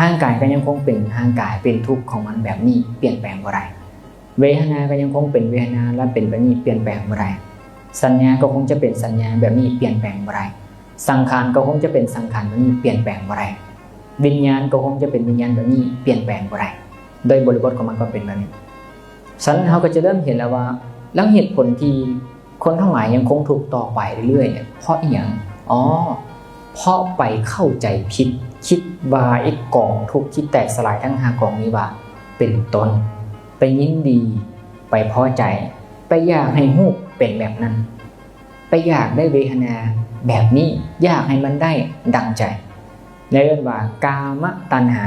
ຮ່າງກາຍກໍຍັງຄົງເປັນຮ່າງກາຍ ເປັນທຸກຂອງມັນແບບນີ້ ປ່ຽນແປງບໍ່ໄດ້. ເວທະນາກໍຍັງຄົງເປັນເວທະນາ ແລະ ເປັນແບບນີ້ ປ່ຽນແປງບໍ່ໄດ້. ສັນຍາກໍຄົງຈະເປັນສັນຍາແບບນີ້ ປ່ຽນແປງບໍ່ໄດ້. ສັງຂານກໍຄົງຈະເປັນສັງຂານແບບນີ້ ປ່ຽນແປງບໍ່ໄດ້. ວິນຍານກໍຄົງຈະເປັນວິນຍານແບບນີ້ ປ່ຽນແປງບໍ່ໄດ້. ໂດຍບໍລິບົດຂອງມັນກໍເປັນແບບນີ້. ສະນັ້ນເຮົາກໍຈະເລີ່ມເຫັນແລ້ວວ່າ ແລ້ວເຫດຜົນທີ່ຄົນທັງຫຼາຍຍັງຄົງທຸກຕໍ່ໄປເລື້ອຍໆ ເພາະອີ່ຫຍັງ? ອໍ ເພາະໄປເຂົ້າໃຈຜິດ, ຄິດວ່າໄອ້ກອງທຸກທີ່ແຕກສະຫຼາຍທັງຫ້າກອງນີ້ວ່າເປັນຕົນ, ໄປຍິນດີ, ໄປພໍໃຈ, ໄປຢາກໃຫ້ຮູບເປັນແບບນັ້ນ, ໄປຢາກໄດ້ເວທະນາແບບນີ້, ຢາກໃຫ້ມັນໄດ້ດັ່ງໃຈ. ເອີ້ນວ່າກາມະຕັນຫາ,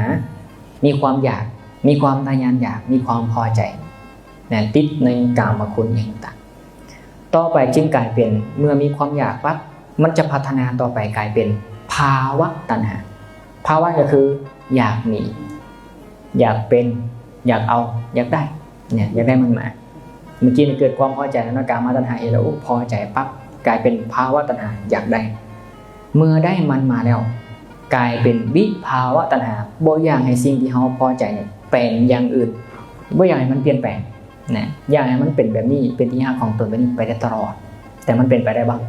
ມີຄວາມຢາກ, ມີຄວາມທະຍານຢາກ, ມີຄວາມພໍໃຈນະ, ຕິດໃນກາມະຄຸນອີ່ຫຍັງຕ່າງ. ຕໍ່ໄປຈຶ່ງກາຍເປັນ ເມື່ອມີຄວາມຢາກປັບ ມັນຈະພັດທະນາຕໍ່ໄປກາຍເປັນພາວະຕັນຫາ. ພາວະກໍຄືຢາກມີ, ຢາກເປັນ, ຢາກເອົາ, ຢາກໄດ້ ເນຍ ຢາກໄດ້ມັນມາ. ເມື່ອກີ້ນີ້ເກີດຄວາມພໍໃຈແລ້ວເນາະ, ກາມະຕັນຫາເຫັນແລ້ວ ໂອ້ ພໍໃຈປັບ ກາຍເປັນພາວະຕັນຫາ ຢາກໄດ້. ເມື່ອໄດ້ມັນມາແລ້ວ ກາຍເປັນວິພາວະຕັນຫາ ບໍ່ຢາກໃຫ້ສິ່ງທີ່ເຮົາພໍໃຈນີ້ເປັນຢ່າງອື່ນ, ບໍ່ຢາກໃຫ້ມັນປ່ຽນແປງນະ, ຢາກໃຫ້ມັນເປັນແບບນີ້ ເປັນທີ່ຮັກຂອງຕົນແບບນີ້ໄປໄດ້ຕະຫຼອດ. ແຕ່ມັນເປັນໄປໄດ້ບໍ່?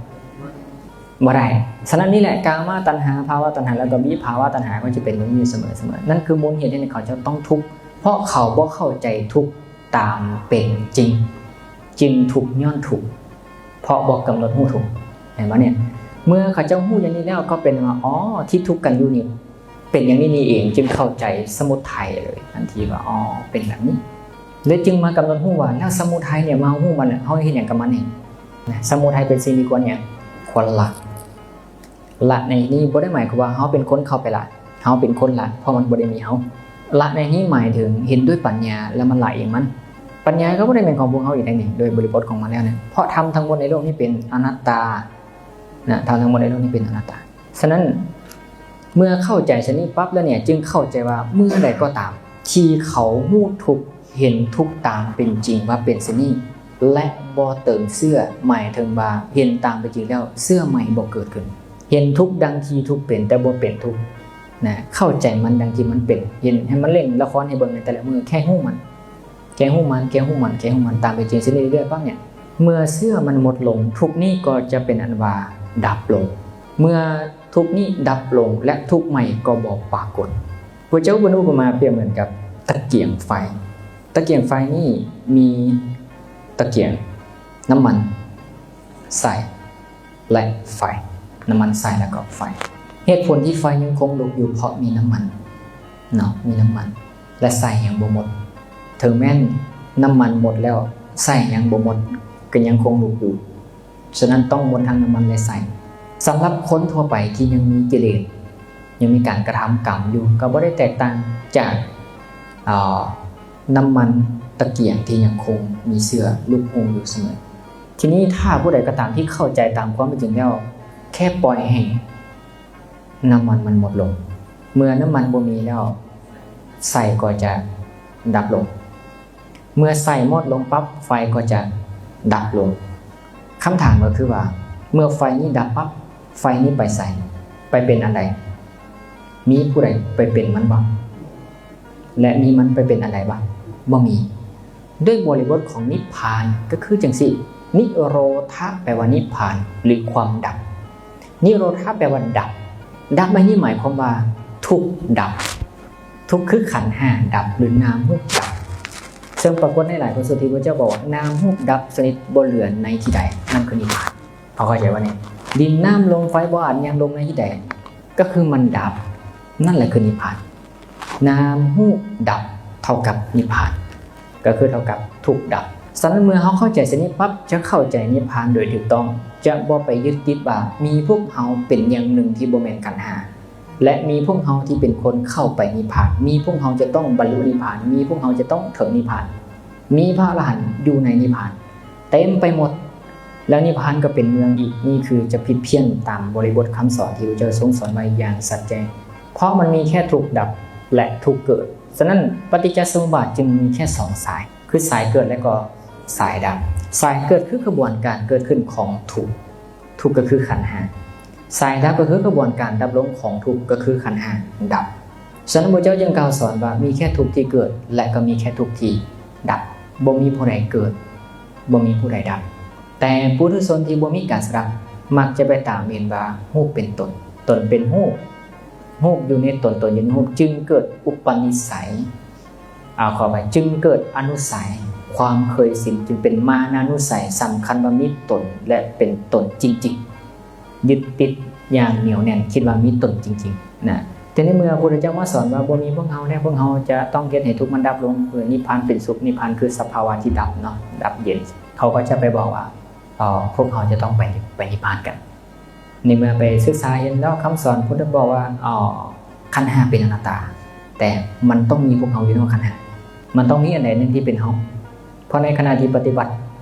ບໍ່ໄດ້. ສະນັ້ນນີ້ແຫຼະ ກາມະຕັນຫາ, ພາວະຕັນຫາ ແລ້ວກໍວິພາວະຕັນຫາ ກໍຈະເປັນແບບນີ້ຢູ່ສະເໝີໆ. ນັ້ນຄືມູນເຫດເຮັດໃຫ້ເຂົາເຈົ້າຕ້ອງທຸກ ເພາະເຂົາບໍ່ເຂົ້າໃຈທຸກຕາມເປັນຈິງ, ຈຶ່ງທຸກຍ້ອນທຸກ ເພາະບໍ່ກຳນົດຮູ້ທຸກ. ເຫັນບໍ່ເນຍ? ເມື່ອເຂົາເຈົ້າຮູ້ຢ່າງນີ້ແລ້ວ ກໍເປັນວ່າ ອໍ ທີ່ທຸກກັນຢູ່ນີ້ ເປັນຢ່າງນີ້ນີ້ເອງ, ຈຶ່ງເຂົ້າໃຈສະມຸດໄທເລີຍທັນທີວ່າ ອໍ ເປັນແບບນີ້ ແລະ ຈຶ່ງມາກຳນົດຮູ້ວ່າ ແລ້ວສະມຸໄທເນຍ ເມື່ອເຮົາຮູ້ມັນແລ້ວ ເຮົາເຮັດຫຍັງກັບມັນນີ້ນະ? ສະມຸໄທເປັນສິ່ງທີ່ຄວນຫຍັງ? ຄວນລະ. ລະໃນທີ່ນີ້ບໍ່ໄດ້ໝາຍຄວາມວ່າເຮົາເປັນຄົນເຂົ້າໄປລະ, ເຮົາເປັນຄົນລະ, ເພາະມັນບໍ່ໄດ້ມີເຮົາ. ລະໃນທີ່ນີ້ໝາຍເຖິງເຫັນດ້ວຍປັນຍາ ແລ້ວມັນລະເອງມັນ. ປັນຍາກໍບໍ່ໄດ້ແມ່ນຂອງພວກເຮົາອີກໃນນີ້ ໂດຍບໍລິບົດຂອງມັນແລ້ວນະ, ເພາະທຳທັງໝົດໃນໂລກນີ້ເປັນອະນັດຕານະ, ທຳທັງໝົດໃນໂລກນີ້ເປັນອະນັດຕາ. ສະນັ້ນ ເມື່ອເຂົ້າໃຈຊະນິດປັບແລ້ວເນຍ ຈຶ່ງເຂົ້າໃຈວ່າເມື່ອໃດກໍຕາມທີ່ເຂົາຮູ້ທຸກ, ເຫັນທຸກຕາມເປັນຈິງວ່າເປັນຊະນິດ ແລະ ບໍ່ເຕີມເຊື້ອ, ໝາຍເຖິງວ່າເຫັນຕາມເປັນຈິງແລ້ວ ເຊື້ອໃໝ່ບໍ່ເກີດຂຶ້ນ, ເຫັນທຸກດັ່ງທີ່ທຸກເປັນ ແຕ່ບໍ່ເປັນທຸກນະ, ເຂົ້າໃຈມັນດັ່ງທີ່ມັນເປັນ, ເຫັນໃຫ້ມັນຫຼິ້ນລະຄອນໃຫ້ເບິ່ງໃນແຕ່ລະມື້, ແຄ່ຮູ້ມັນ. ແຄ່ຮູ້ມັນ, ແຄ່ຮູ້ມັນ, ແຄ່ຮູ້ມັນຕາມເປັນຈິງຊະນິດເລື້ອຍໆ ປັບເນຍ ເມື່ອເຊື້ອມັນໝົດລົງ ທຸກນີ້ກໍຈະເປັນອັນວ່າດັບລົງ. ເມື່ອທຸກນີ້ດັບລົງ ແລະ ທຸກໃໝ່ກໍບໍ່ປາກົດ. ພະເຈົ້າເພິ່ນອຸປະມາປຽບເໝືອນກັບຕະກຽງໄຟ. ຕະກຽງໄຟນີ້ມີຕະກຽງ, ນ້ຳມັນ, ໄສ້ ແລະ ໄຟ, ນ້ຳມັນ, ໄສ້ ແລະ ກໍໄຟ. ເຫດຜົນທີ່ໄຟຍັງຄົງລຸກຢູ່ເພາະມີນ້ຳມັນເນາະ, ມີນ້ຳມັນ ແລະ ໄສ້ຍັງບໍ່ໝົດ. ເຖິງແມ່ນນ້ຳມັນໝົດແລ້ວ ໄສ້ຍັງບໍ່ໝົດ, ກໍຍັງຄົງລຸກຢູ່. ສະນັ້ນຕ້ອງໝົດທັງນ້ຳມັນ ແລະ ໄສ້. ສຳລັບຄົນທົ່ວໄປທີ່ຍັງມີກິເລດ, ຍັງມີການກະທຳກຳຢູ່, ກໍບໍ່ໄດ້ແຕກຕ່າງຈາກ, ເອີ, ນ້ຳມັນຕະກຽງທີ່ຍັງຄົງມີເຊື້ອລຸກໂຮມຢູ່ສະເໝີ. ທີນີ້ຖ້າຜູ້ໃດກໍຕາມທີ່ເຂົ້າໃຈຕາມຄວາມເປັນຈິງແລ້ວ ແຄ່ປ່ອຍໃຫ້ນ້ຳມັນມັນໝົດລົງ. ເມື່ອນ້ຳມັນບໍ່ມີແລ້ວ ໄຟກໍຈະດັບລົງ. ເມື່ອໄຟໝົດລົງປັບ ໄຟກໍຈະດັບລົງ. ຄຳຖາມກໍຄືວ່າ ເມື່ອໄຟນີ້ດັບປັບ ໄຟນີ້ໄປໃສ? ໄປເປັນອັນໃດ? ມີຜູ້ໃດໄປເປັນມັນບໍ່? ແລະ ມີມັນໄປເປັນອັນໃດບໍ່? ບໍ່ມີ. ດ້ວຍບໍລິບົດຂອງນິບພານກໍຄືຈັ່ງຊີ້, ນິໂຣທະແປວ່ານິບພານ ຫຼື ຄວາມດັບ. ນິໂຣທະແປວ່າດັບ. ດັບໃນທີ່ນີ້ໝາຍຄວາມວ່າທຸກດັບ. ທຸກຄືຂັນຫ້າດັບ ຫຼື ນາມຮູບດັບ. ເຊິ່ງປາກົດໃນຫຼາຍພະສູດທີ່ພະເຈົ້າບອກວ່າ ນາມຮູບດັບສະໜິດບໍ່ເຫຼືອໃນທີ່ໃດ, ນັ້ນຄືນິບພານ. ເຮົາເຂົ້າໃຈວ່ານີ້ ດິນນ້ຳລົມໄຟບໍ່ອາດຍັງລົງໃນທີ່ໃດ, ກໍຄືມັນດັບ, ນັ້ນແຫຼະຄືນິບພານ. ນາມຮູບດັບເທົ່າກັບນິບພານ ກໍຄືເທົ່າກັບທຸກດັບ. ສະນັ້ນເມື່ອເຮົາເຂົ້າໃຈຊະນິດປັບ ຈະເຂົ້າໃຈນິບພານໂດຍຖືກຕ້ອງ, ຈະບໍ່ໄປຍຶດຕິດວ່າມີພວກເຮົາເປັນຢ່າງໜຶ່ງທີ່ບໍ່ແມ່ນຂັນຫ້າ ແລະ ມີພວກເຮົາທີ່ເປັນຄົນເຂົ້າໄປນິບພານ, ມີພວກເຮົາຈະຕ້ອງບັນລຸນິບພານ, ມີພວກເຮົາຈະຕ້ອງເຖິງນິບພານ, ມີພະອະລະຫັນຢູ່ໃນນິບພານເຕັມໄປໝົດ ແລ້ວນິບພານກໍເປັນເມືອງອີກ. ນີ້ຄືຈະຜິດພຽນຕາມບໍລິບົດຄຳສອນທີ່ພະເຈົ້າຊົງສອນໄວ້ຢ່າງຊັດແຈ້ງ, ເພາະມັນມີແຄ່ທຸກດັບ ແລະ ທຸກເກີດ. ສະນັ້ນ ປະຕິດຈະສະມຸບາດຈຶ່ງມີແຄ່ສອງສາຍ, ຄືສາຍເກີດ ແລະ ກໍສາຍດັບ. ສາຍເກີດຄືຂະບວນການເກີດຂຶ້ນຂອງທຸກ, ທຸກກໍຄືຂັນຫ້າ. ສາຍດັບກໍຄືຂະບວນການດັບລົງຂອງທຸກ, ກໍຄືຂັນຫ້າດັບ. ສະນັ້ນ ພະເຈົ້າຈຶ່ງກ່າວສອນວ່າ ມີແຄ່ທຸກທີ່ເກີດ ແລະ ກໍມີແຄ່ທຸກທີ່ດັບ, ບໍ່ມີຜູ້ໃດເກີດ ບໍ່ມີຜູ້ໃດດັບ. ແຕ່ປຸຖຸຊົນທີ່ບໍ່ມີການສະດັບ ມັກຈະໄປຕາມເຫັນວ່າ ຮູບເປັນຕົນ, ຕົນເປັນຮູບ, ຮູບຢູ່ໃນຕົນ, ຕົນຢູ່ໃນຮູບ, ຈຶ່ງເກີດອຸປະນິໄສ, ອາ, ຂໍອະໄພ, ຈຶ່ງເກີດອະນຸໄສ, ຄວາມເຄີຍຊິນ, ຈຶ່ງເປັນມານານຸໄສ, ສຳຄັນວ່າມີຕົນ ແລະ ເປັນຕົນຈິງໆ. ຍຶດຕິດຢ່າງໜຽວແໜ້ນ, ຄິດວ່າມີຕົນຈິງໆນະ. ແຕ່ໃນເມື່ອພະພຸດທະເຈົ້າມາສອນວ່າ ບໍ່ມີພວກເຮົາແດ່, ພວກເຮົາຈະຕ້ອງເຮັດໃຫ້ທຸກມັນດັບລົງ, ເອີ ນິບພານເປັນສຸກ, ນິບພານຄືສະພາວະທີ່ດັບເນາະ, ດັບເຢັນ, ເຂົາກໍຈະໄປບອກວ່າ ເອີ ພວກເຮົາຈະຕ້ອງໄປ, ໄປນິບພານກັນ. ໃນເມື່ອໄປສຶກສາເຫັນແລ້ວ ຄຳສອນພຸດທະບອກວ່າ ເອີ ຂັນຫ້າເປັນອະນັດຕາ, ແຕ່ມັນຕ້ອງມີພວກເຮົາຢູ່ນອກຂັນຫ້າ, ມັນຕ້ອງມີອັນໃດໜຶ່ງທີ່ເປັນເຮົາ, ເພາະໃນຂະນະທີ່ປະຕິບັດ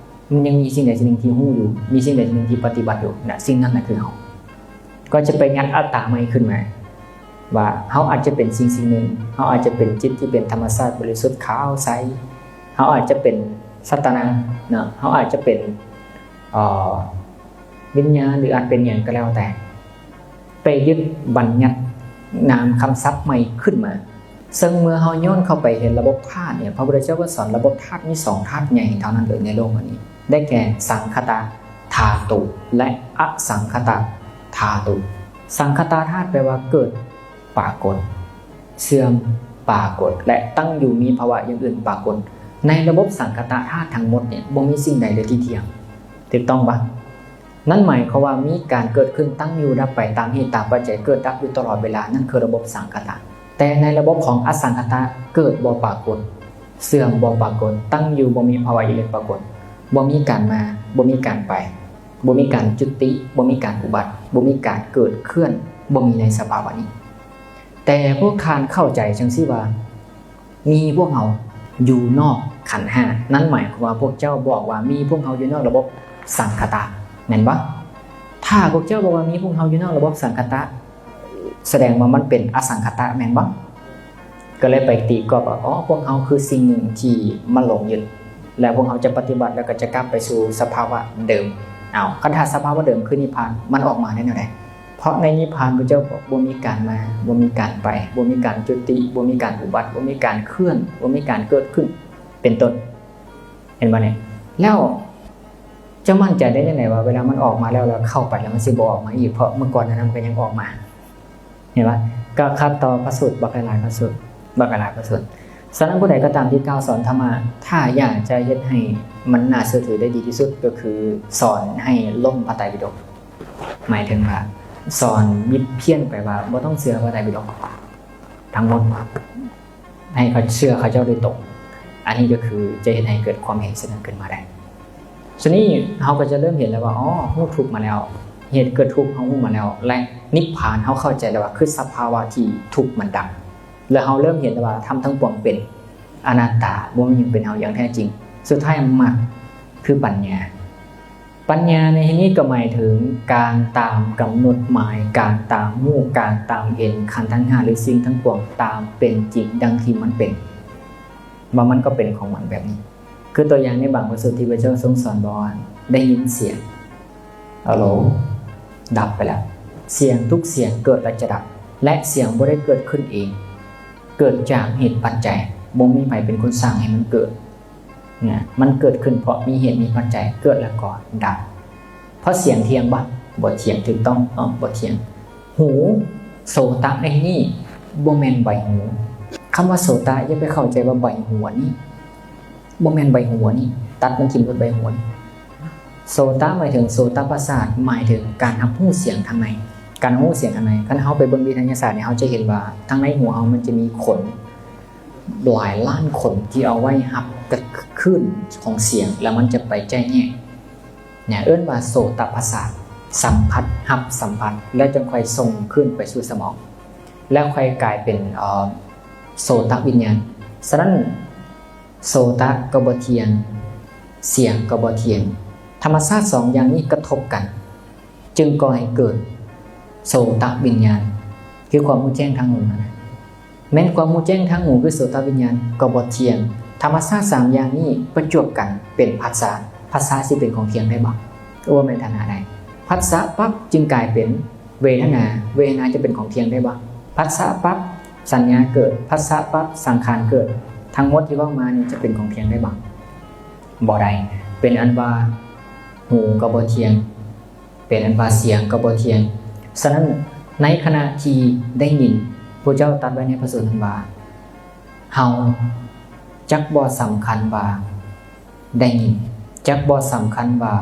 ມັນຍັງມີສິ່ງໃດສິ່ງໜຶ່ງທີ່ຮູ້ຢູ່, ມີສິ່ງໃດສິ່ງໜຶ່ງທີ່ປະຕິບັດຢູ່ນະ, ສິ່ງນັ້ນນະຄືເຮົາ. ກໍຈະໄປຍັດອັດຕາໃໝ່ຂຶ້ນມາ ວ່າເຮົາອາດຈະເປັນສິ່ງສິ່ງໜຶ່ງ, ເຮົາອາດຈະເປັນຈິດທີ່ເປັນທຳມະຊາດບໍລິສຸດຂາວໃສ, ເຮົາອາດຈະເປັນສັດຕານັງເນາະ, ເຮົາອາດຈະເປັນ ເອີ ວິນຍານ ຫຼືອາດເປັນຫຍັງກໍແລ້ວແຕ່, ໄປຍຶດບັນຍັດນາມຄຳສັບໃໝ່ຂຶ້ນມາ. ເຊິ່ງເມື່ອເຮົາຍ້ອນເຂົ້າໄປເຫັນລະບົບທາດນີ້, ພະພຸດທະເຈົ້າກໍສອນລະບົບທາດມີສອງທາດໃຫຍ່ເທົ່ານັ້ນເລີຍໃນໂລກອັນນີ້, ໄດ້ແກ່ ສັງຄະຕະທາຕຸ ແລະ ອະສັງຄະຕະທາຕຸ. ສັງຄະຕະທາດແປວ່າເກີດ, ປາກົດ, ເສື່ອມ, ປາກົດ ແລະ ຕັ້ງຢູ່, ມີພາວະຢ່າງອື່ນປາກົດ. ໃນລະບົບສັງຄະຕະທາດທັງໝົດນີ້ ບໍ່ມີສິ່ງໃດເລີຍທີ່ທ່ຽງ, ຖືກຕ້ອງປະ? ນັ້ນໝາຍຄວາມວ່າມີການເກີດຂຶ້ນ, ຕັ້ງຢູ່, ດັບໄປຕາມເຫດຕາມປັດໄຈ, ເກີດດັບຢູ່ຕະຫຼອດເວລາ, ນັ້ນຄືລະບົບສັງຄະຕະ. ແຕ່ໃນລະບົບຂອງອະສັງຄະຕະ, ເກີດບໍ່ປາກົດ, ເສື່ອມບໍ່ປາກົດ, ຕັ້ງຢູ່, ບໍ່ມີພາວະອີ່ເລີຍປາກົດ, ບໍ່ມີການມາ, ບໍ່ມີການໄປ, ບໍ່ມີການຈຸຕິ, ບໍ່ມີການອຸບັດ, ບໍ່ມີການເກີດເຄື່ອນ, ບໍ່ມີໃນສະພາວະນີ້. ແຕ່ພວກທ່ານເຂົ້າໃຈຈັ່ງຊີ້ວ່າ ມີພວກເຮົາຢູ່ນອກຂັນຫ້າ, ນັ້ນໝາຍຄວາມວ່າພວກເຈົ້າບອກວ່າມີພວກເຮົາຢູ່ນອກລະບົບສັງຄະຕະ, ແມ່ນບໍ່? ຖ້າພວກເຈົ້າບອກວ່າມີພວກເຮົາຢູ່ນອກລະບົບສັງຄະຕະ, ສະແດງວ່າມັນເປັນອະສັງຄະຕະ, ແມ່ນບໍ່? ກໍເລີຍໄປຕີກອບວ່າ ອໍ ພວກເຮົາຄືສິ່ງໜຶ່ງທີ່ມາຫຼົງຍຶດ ແລະ ພວກເຮົາຈະປະຕິບັດ ແລ້ວກໍຈະກັບໄປສູ່ສະພາວະເດີມ. ເອົ້າ, ຄັນຖ້າສະພາວະເດີມຄືນິບພານ, ມັນອອກມາໄດ້ແນວໃດ? ເພາະໃນນິບພານພະເຈົ້າບອກ ບໍ່ມີການມາ, ບໍ່ມີການໄປ, ບໍ່ມີການຈຸຕິ, ບໍ່ມີການອຸບັດ, ບໍ່ມີການເຄື່ອນ, ບໍ່ມີການເກີດຂຶ້ນ ເປັນຕົ້ນ. ເຫັນບໍ່ນີ້? ແລ້ວເຈົ້າໝັ້ນໃຈໄດ້ຈັ່ງໃດວ່າເວລາມັນອອກມາແລ້ວ, ແລ້ວເຂົ້າໄປແລ້ວມັນຊິບໍ່ອອກມາອີກ? ເພາະເມື່ອກ່ອນນັ້ນມັນກໍຍັງອອກມາ. ເຫັນປະ? ກໍຂັດຕໍ່ພະສູດບັກຫຼາຍໆພະສູດ, ບັກຫຼາຍໆພະສູດ. ສະນັ້ນ ຜູ້ໃດກໍຕາມທີ່ກ່າວສອນທຳມະ, ຖ້າຢາກຈະເຮັດໃຫ້ມັນໜ້າເຊື່ອຖືໄດ້ດີທີ່ສຸດ, ກໍຄືສອນໃຫ້ລົ້ມພະໄຕປິດົກ, ໝາຍເຖິງວ່າສອນບິດພຽນໄປວ່າບໍ່ຕ້ອງເຊື່ອພະໄຕປິດົກທັງໝົດ. ໃຫ້ເຂົາເຊື່ອເຂົາເຈົ້າໂດຍຕົງ. ອັນນີ້ກໍຄືຈະເຮັດໃຫ້ເກີດຄວາມເຫັນເຊັ່ນນັ້ນຂຶ້ນມາໄດ້. ສະນີ້ເຮົາກໍຈະເລີ່ມເຫັນແລ້ວວ່າ ອໍ ຮູ້ທຸກມາແລ້ວ, ເຫດເກີດທຸກເຮົາຮູ້ມາແລ້ວ ແລະ ນິບພານເຮົາເຂົ້າໃຈແລ້ວວ່າ ຄືສະພາວະທີ່ທຸກມັນດັບ. ແລະ ເຮົາເລີ່ມເຫັນແລ້ວວ່າ ທຳທັງປວງເປັນອະນັດຕາ, ບໍ່ມີຫຍັງເປັນເຮົາຢ່າງແທ້ຈິງ. ສຸດທ້າຍມັກຄືປັນຍາ. ປັນຍາໃນທີ່ນີ້ກໍໝາຍເຖິງການຕາມກຳນົດໝາຍ, ການຕາມຮູ້, ການຕາມເຫັນຂັນທັງຫ້າ ຫຼື ສິ່ງທັງປວງຕາມເປັນຈິງດັ່ງທີ່ມັນເປັນ, ວ່າມັນກໍເປັນຂອງມັນແບບນີ້. ຄືຕົວຢ່າງໃນບາງພະສູດທີ່ພະເຈົ້າຊົງສອນບອກວ່າ ໄດ້ຍິນສຽງ ອາໂລ ດັບໄປແລ້ວ. ສຽງທຸກສຽງເກີດແລະຈະດັບ, ແລະ ສຽງບໍ່ໄດ້ເກີດຂຶ້ນເອງ, ເກີດຈາກເຫດປັດໄຈ, ບໍ່ມີໃຜເປັນຄົນສ້າງໃຫ້ມັນເກີດ. ນະ ມັນເກີດຂຶ້ນເພາະມີເຫດມີປັດໄຈ, ເກີດແລ້ວກໍດັບ. ເພາະສຽງທ່ຽງບໍ່? ບໍ່ທ່ຽງ, ຖືກຕ້ອງເນາະ, ບໍ່ທ່ຽງ. ຫູ, ໂສຕະໃນທີ່ນີ້ບໍ່ແມ່ນໃບຫູ. ຄຳວ່າໂສຕະ ຢ່າໄປເຂົ້າໃຈວ່າໃບຫູນີ້, ບໍ່ແມ່ນໃບຫູນີ້, ຕັດມັນຖິ້ມໂລດໃບຫູນີ້. ໂສຕະໝາຍເຖິງໂສຕະປະສາດ, ໝາຍເຖິງການຮັບຮູ້ສຽງທາງໃນ, ການຮູ້ສຽງທາງໃນ. ຄັນເຮົາໄປເບິ່ງວິທະຍາສາດນີ້ ເຮົາຈະເຫັນວ່າທາງໃນຫູເຮົາມັນຈະມີຂົນ ຫຼາຍລ້ານຂົນທີ່ເອົາໄວ້ຮັບກັບຄື້ນຂອງສຽງ ແລ້ວມັນຈະໄປແຈກແຍກ ເອີ້ນວ່າໂສຕະປະສາດ, ສຳຜັດ, ຮັບສຳຜັດ ແລ້ວຈຶ່ງຄ່ອຍສົ່ງຄືນໄປສູ່ສະໝອງ ແລ້ວຄ່ອຍກາຍເປັນ ເອີ ໂສຕະວິນຍານ. ສະນັ້ນ ໂສຕະກໍບໍ່ທ່ຽງ, ສຽງກໍບໍ່ທ່ຽງ. ທຳມະຊາດສອງຢ່າງນີ້ກະທົບກັນ ຈຶ່ງກໍ່ໃຫ້ເກີດໂສຕະວິນຍານ ຄືຄວາມຮູ້ແຈ້ງທາງຫູນັ້ນນະ. ແມ່ນຄວາມຮູ້ແຈ້ງທາງຫູ ຄືໂສຕະວິນຍານກໍບໍ່ທ່ຽງ. ທຳມະຊາດສາມຢ່າງນີ້ປະຈວບກັນເປັນພັດສະ, ພັດສະຊິເປັນຂອງທ່ຽງໄດ້ບໍ່? ບໍ່ແມ່ນຖານະໃດ. ພັດສະປັບຈຶ່ງກາຍເປັນເວທະນາ, ເວທະນາຈະເປັນຂອງທ່ຽງໄດ້ບໍ່? ພັດສະປັບ ສັນຍາເກີດ, ພັດສະປັບ, ສັງຂານເກີດ. ທັງໝົດທີ່ເວົ້າມານີ້ຈະເປັນຂອງທ່ຽງໄດ້ບໍ່? ບໍ່ໄດ້. ເປັນອັນວ່າຫູກໍບໍ່ທ່ຽງ, ເປັນອັນວ່າສຽງກໍບໍ່ທ່ຽງ. ສະນັ້ນ, ໃນຂະນະທີ່ໄດ້ຍິນ, ພະເຈົ້າຕັດໄວ້ໃນພະສູດນັ້ນວ່າ ເຮົາຈັກບໍ່ສຳຄັນວ່າໄດ້ຍິນ, ຈັກບໍ່ສຳຄັນວ່າ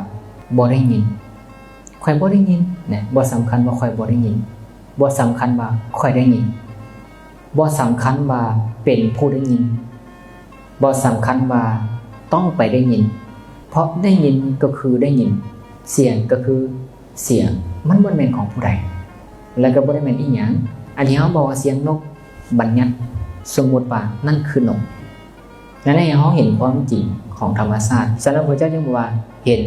ບໍ່ໄດ້ຍິນ. ຂ້ອຍບໍ່ໄດ້ຍິນນະ, ບໍ່ສຳຄັນວ່າຂ້ອຍບໍ່ໄດ້ຍິນ, ບໍ່ສຳຄັນວ່າຂ້ອຍໄດ້ຍິນ, ບໍ່ສຳຄັນວ່າເປັນຜູ້ໄດ້ຍິນ, ບໍ່ສຳຄັນວ່າຕ້ອງໄປໄດ້ຍິນ, ເພາະໄດ້ຍິນກໍຄືໄດ້ຍິນ, ສຽງກໍຄື ສຽງມັນບໍ່ແມ່ນຂອງຜູ້ໃດ ແລະກໍບໍ່ໄດ້ແມ່ນອີ່ຫຍັງ. ອັນທີ່ເຮົາບອກວ່າສຽງນົກ ບັນຍັດສົມມຸດວ່ານັ້ນຄືນົກ. ນັ້ນໃຫ້ເຮົາເຫັນຄວາມຈິງຂອງທຳມະຊາດ. ສະນັ້ນພະເຈົ້າຈຶ່ງບອກວ່າເຫັນ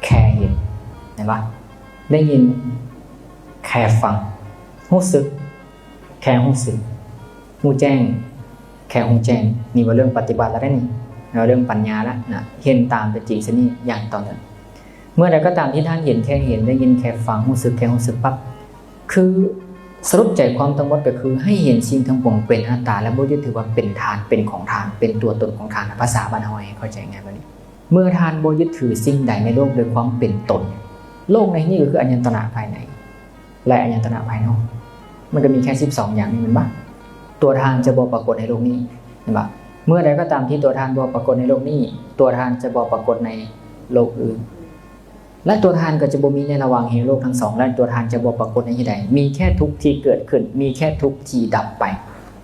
ແຄ່ເຫັນ, ເຫັນບໍ່? ໄດ້ຍິນແຄ່ຟັງ, ຮູ້ສຶກ ແຄ່ຮູ້ສຶກ, ຮູ້ແຈ້ງ ແຄ່ຮູ້ແຈ້ງ. ນີ້ເວົ້າເລື່ອງປະຕິບັດແລ້ວເດ້ນີ້, ເວົ້າເລື່ອງປັນຍາແລ້ວນະ, ເຫັນຕາມເປັນຈິງຊະນີ້ຢ່າງຕໍ່ເນື່ອງ. ເມື່ອໃດກໍຕາມທີ່ທ່ານເຫັນແຄ່ເຫັນ, ໄດ້ຍິນແຄ່ຟັງ, ຮູ້ສຶກແຄ່ຮູ້ສຶກປັບ, ຄືສະຫຼຸບໃຈຄວາມທັງໝົດກໍຄືໃຫ້ເຫັນສິ່ງທັງປວງເປັນອະນັດຕາ ແລະ ບໍ່ຍຶດຖືວ່າເປັນທ່ານ, ເປັນຂອງທ່ານ, ເປັນຕົວຕົນຂອງທ່ານ. ພາສາບ້ານເຮົາໃຫ້ເຂົ້າໃຈງ່າຍແບບນີ້. ເມື່ອທ່ານບໍ່ຍຶດຖືສິ່ງໃດໃນໂລກດ້ວຍຄວາມເປັນຕົນ, ໂລກໃນທີ່ນີ້ກໍຄືອາຍະຕະນະພາຍໃນ ແລະ ອາຍະຕະນະພາຍນອກ, ມັນກໍມີແຄ່ສິບສອງຢ່າງນີ້ແມ່ນບໍ່? ຕົວທ່ານຈະບໍ່ປາກົດໃນໂລກນີ້, ເຫັນບໍ່? ເມື່ອໃດກໍຕາມທີ່ຕົວທ່ານບໍ່ປາກົດໃນໂລກນີ້, ຕົວທ່ານຈະບໍ່ປາກົດໃນໂລກອື່ນ, ແລະ ຕົວທ່ານກໍຈະບໍ່ມີໃນລະຫວ່າງແຫ່ງໂລກທັງສອງ, ແລະ ຕົວທ່ານຈະບໍ່ປາກົດໃນທີ່ໃດ. ມີແຄ່ທຸກທີ່ເກີດຂຶ້ນ, ມີແຄ່ທຸກທີ່ດັບໄປ.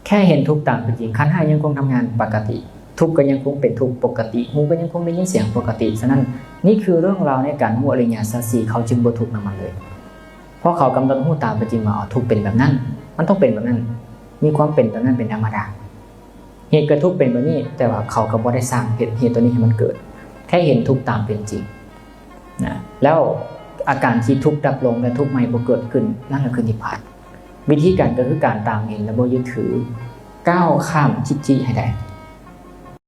ແຄ່ເຫັນທຸກຕາມເປັນຈິງ, ຂັນຫ້າຍັງຄົງທຳງານປົກກະຕິ, ທຸກກໍຍັງຄົງເປັນທຸກປົກກະຕິ, ຫູກໍຍັງຄົງໄດ້ຍິນສຽງປົກກະຕິ. ສະນັ້ນ, ນີ້ຄືເລື່ອງລາວໃນການຮູ້ອະລິຍະສັດສີ່, ເຂົາຈຶ່ງບໍ່ທຸກນຳມັນເລີຍ. ເພາະເຂົາກຳນົດຮູ້ຕາມເປັນຈິງວ່າ ເອົາ ທຸກເປັນແບບນັ້ນ, ມັນຕ້ອງເປັນແບບນັ້ນ, ມີຄວາມເປັນແບບນັ້ນເປັນທຳມະດາ. ເຫດເກີດທຸກເປັນແບບນີ້, ແຕ່ວ່າເຂົາກໍບໍ່ໄດ້ສ້າງເຫດ, ເຫດຕົວນີ້ໃຫ້ມັນເກີດ, ແຄ່ເຫັນທຸກຕາມເປັນຈິງນະ. ແລ້ວອາການທີ່ທຸກດັບລົງ ແລະ ທຸກໃໝ່ບໍ່ເກີດຂຶ້ນ, ນັ້ນກໍຄືນິບພານ. ວິທີການກໍຄືການຕາມເຫັນ ແລະ ບໍ່ຍຶດຖື, ກ້າວຂ້າມທິດຖິໃຫ້ໄດ້.